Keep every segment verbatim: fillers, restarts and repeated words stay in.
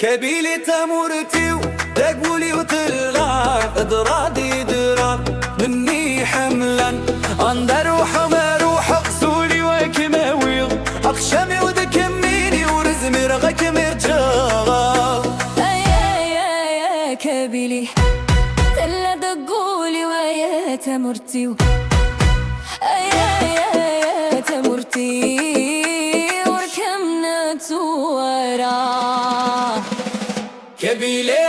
Kabili d tamurt-iw, d agul-iw tella, d ḍḍrad i d ḍḍrad, menni ḥemmlen. Anda ruḥeɣ ma ruḥeɣ, s ul-iw ad kem-awiɣ. Aqcam-iw d akemmini, ur zmireɣ ad kem-rǧuɣ. Ay, ay, ay, ay, Kabili, tella deg wul-iw, ay, ay, tamurt-iw. Ay, ay, ay, ay, tamurt-iw, ur kem-nettu ara. Kabili,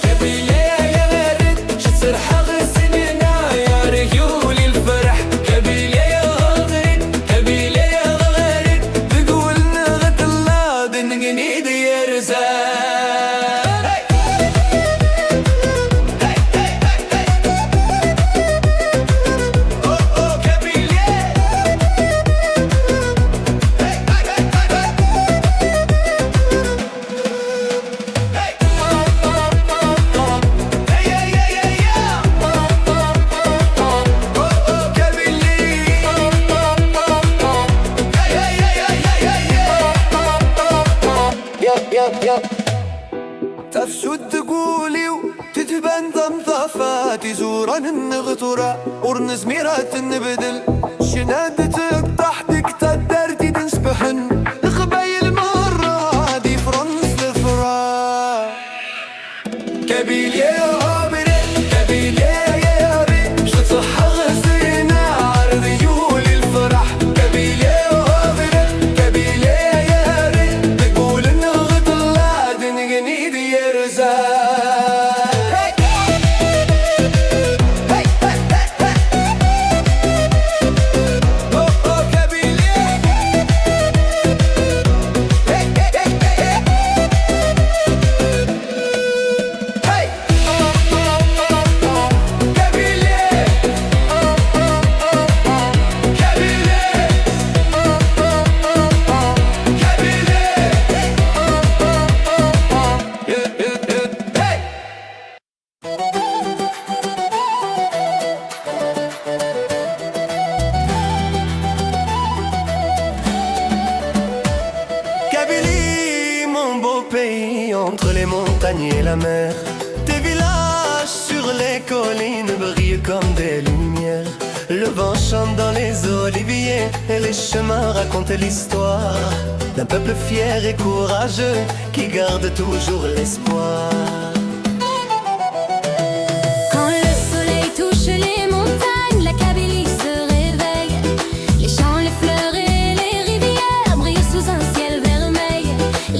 Kabili, ya red, شتسرحغ السنينة، يا ريولي الفرح. Kabili, Kabili, red, تقول نغت الله، دنقني دير زاد. Tafsut deg wul-iw, tetban d amḍafat, izuran-nneɣ tura ur nezmir ad ten-nbeddel. Ccna d tebṭaḥt deg taddart i d-nesbeḥen, Leqbayel merra ad ifren s lefraḥ. Kabili, Kabili, شتسرحغ السنينة، عرض يولي الفرح. Kabili, Kabili, تقول نغت الله، دنقني دير زاد. Kabylie, mon beau pays, entre les montagnes et la mer. Tes villages sur les collines brillent comme des lumières. Le vent chante dans les oliviers et les chemins racontent l'histoire d'un peuple fier et courageux qui garde toujours l'espoir. Quand le soleil touche les montagnes, la Kabylie se réveille. Les champs, les fleurs et les rivières brillent sous un ciel vermeil.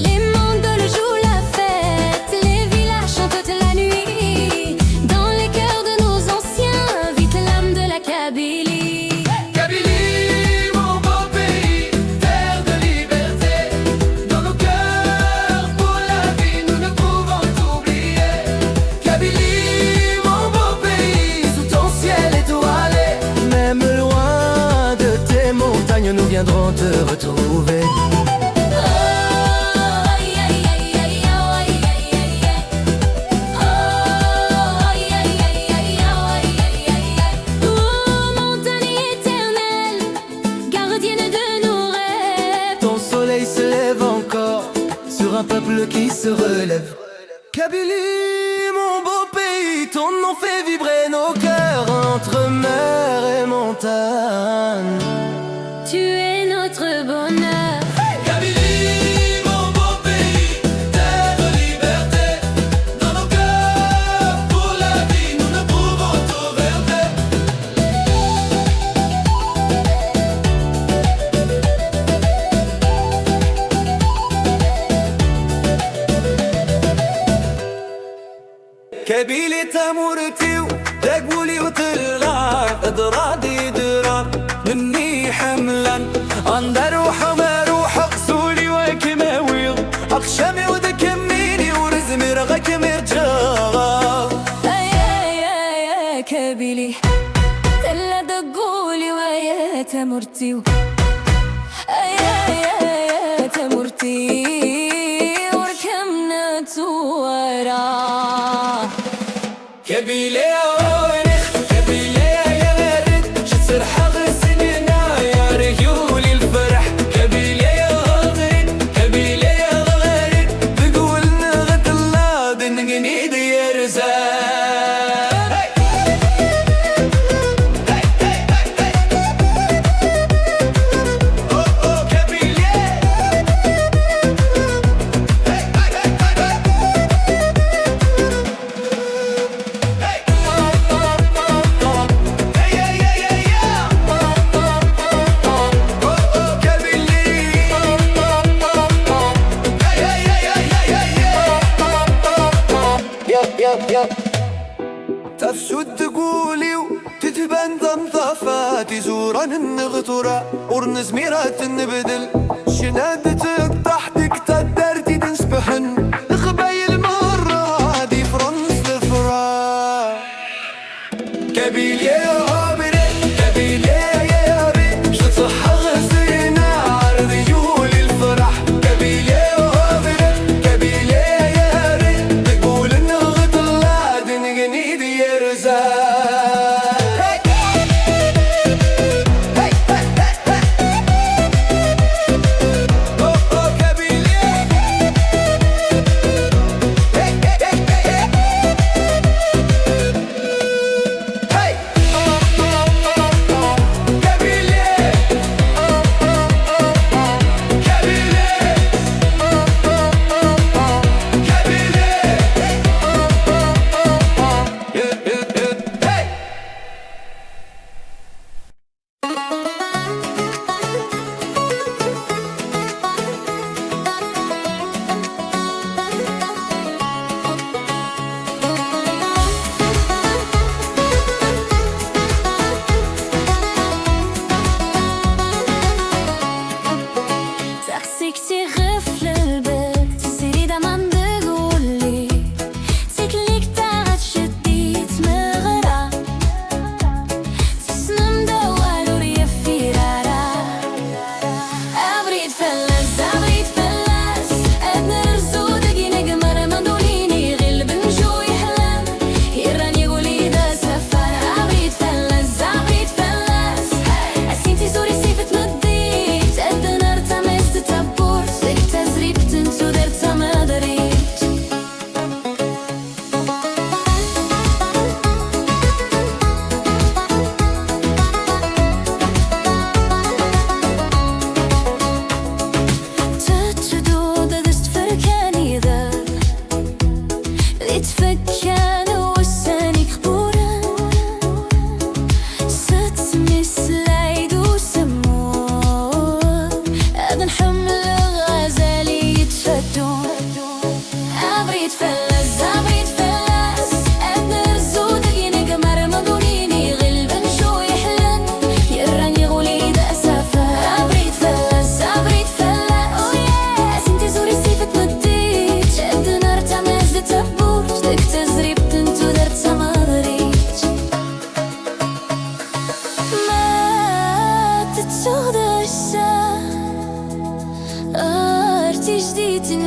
Les mandoules jouent la fête, les villages chantent toute la nuit. Dans les cœurs de nos anciens vit l'âme de la Kabylie. Kabylie, mon beau pays, terre de liberté. Dans nos cœurs, pour la vie, nous ne pouvons t'oublier. Kabylie, mon beau pays, sous ton ciel étoilé. Même loin de tes montagnes, nous viendrons te retrouver. Oh, montagne éternelle, gardienne de nos rêves. Ton soleil se lève encore sur un peuple qui se relève. Kabylie, mon beau pays, ton nom fait vibrer nos cœurs entre mer et montagne. Tu es notre bonheur. Kabylie, mon beau pays, terre de liberté. Dans nos cœurs, pour la vie, nous ne pouvons tout perdre. Kabili d tamurt-iw, d agul-iw tella, d ḍḍrad i d ḍḍrad, menni ḥemmlen. Anda ruḥeɣ ma ruḥeɣ, s ul-iw ad kem-awiɣ. Aqcam-iw d akemmini, ur zmireɣ ad kem-rǧuɣ. Ay, ay, ay, ay, Kabili, tella deg wul-iw, ay, ay, tamurt-iw. Ay, ay, ay, ay, tamurt-iw, ur kem-nettu ara. Kabili, Kabili, ay, ay, ay, شتسرحغ السنينة، يا ريولي الفرح. Kabili, Kabili, Kabili, تقول Tafsut deg wul-iw tetban d amḍafat, izuran-nneɣ tura ur nezmir ad ten-nbeddel. Ccna d teṭṭaḥt deg taddart i d-nesbḥen, leqbayel merra ad ifren s lefraḥ. Kabylie, oh, bre, Kabylie, ya, ya, bre, cḍeḥ ɣer zzina, ar d yuli lefraḥ. Kabylie, oh, bre, Kabylie, ya, bre, deg wul-nneɣ ṭṭella d-negni d yerza. Hey! Hey! Hey! Hey! Hey! Oh, oh, Kabylie! Hey! Hey! Hey! Hey! Hey! Hey! Kabylie! Kabylie! Kabylie! Hey! Taxsikt iɣef lelbet, srid aman deg wulli. Tikli taɣac di tmeɣra. Tessnem-d awal ur yeffir ara. Abrid fell-as, abrid fell-as. Ad nerzu dagi negmer mandulini, ɣilben ju yeḥlan. Irran yeguli d asafar. Abrid fell-as, abrid fell-as. Asin tisuri sifet meddit. Ad nar tamest tawwurt. Deg tazribt n tudert tamaḍrit. Tetteddu-d s tferka n yiḍ, di tfekka n wussan iqburen, s tmeslay d usemmuḍ, ad nḥemmleɣ azal i yettfaddun. Abrid fell-as, abrid fell-as, ad nerzu dagi negmer mḍulini, ɣilben ju yeḥlan, yerran yeɣuli d asafar. Abrid fell-as, abrid fell-as, oh yeah. Asin tisuri sifet meddit, ad nar tamest d tawwurt, deg tazribt n tudert tamaḍrit. Ma tettuɣ d ass-a, ar tijdit n